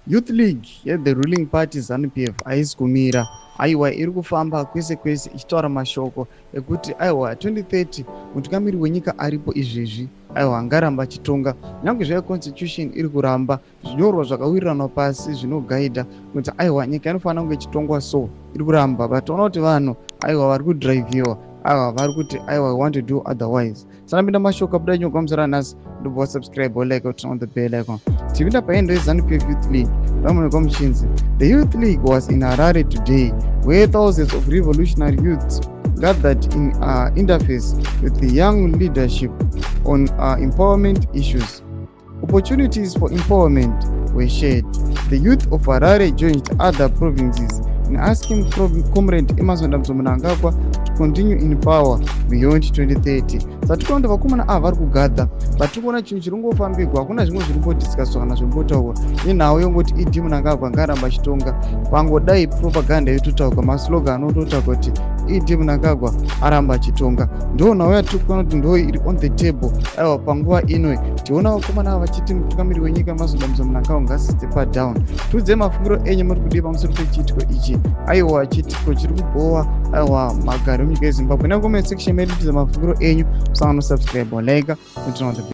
Youth League ye-the ruling party ZANU PF haisi kumira. Aiwa, iri kufamba kwese kwese ichitaura mashoko ekuti aiwa, 2030 mutungamiri wenyika aripo izvezvi aiwa angaramba achitonga, nyange zvayo constitution iri kuramba. Zvinyorwa zvakawirirana pasi zvinogaidha kuti aiwa, nyika inofanira kunge ichitongwa, so iri kuramba. But toona kuti vanhu aiwa vari kudhiraivhiwa, aiwa vari kuti aiwa, we want to do otherwise. Sanapinda mashoko abuda nyoka musara nhasi, ndobva wasubscribe, like, turn on the bell icon. Tipinda paendo yeZANU PF Youth League, vamuonekwa muchinzi the Youth League was in Harare today, where thousands of revolutionary youths gathered in interface with the young leadership on empowerment issues. Opportunities for empowerment were shared. The youth of Harare joined other provinces in asking Comrade Emmerson Dambudzo Mnangagwa to continue in power beyond 2030. Satikuona kuti vakomana ava vari kugadha, vatiri kuona chinhu chiri ngofambigwa. Hakuna zvimwe zviri kumbodiscuswa kana zvimbotaurwa nenhau yongoti ED Mnangagwa ngaaramba achitonga. Pangodai propaganda yototaurwa, maslogan anototaurwa kuti ED Mnangagwa aramba achitonga. Ndo nhau yatiri kuona kuti ndo iri on the table. Aiwa, panguva ino tiona vakomana ava vachiti mutungamiri wenyika Emmerson Dambudzo Mnangagwa ngaasistepa down. Tiudzei mafungiro enyu, muri kudii pamusoro pechiitiko ichi? Aiwa, chiitiko chiri kubhowa aiwa magaro emunyika yeZimbabwe. Necomment section medu tiudze mafungiro enyu. Musangano subscribe, like, turn on the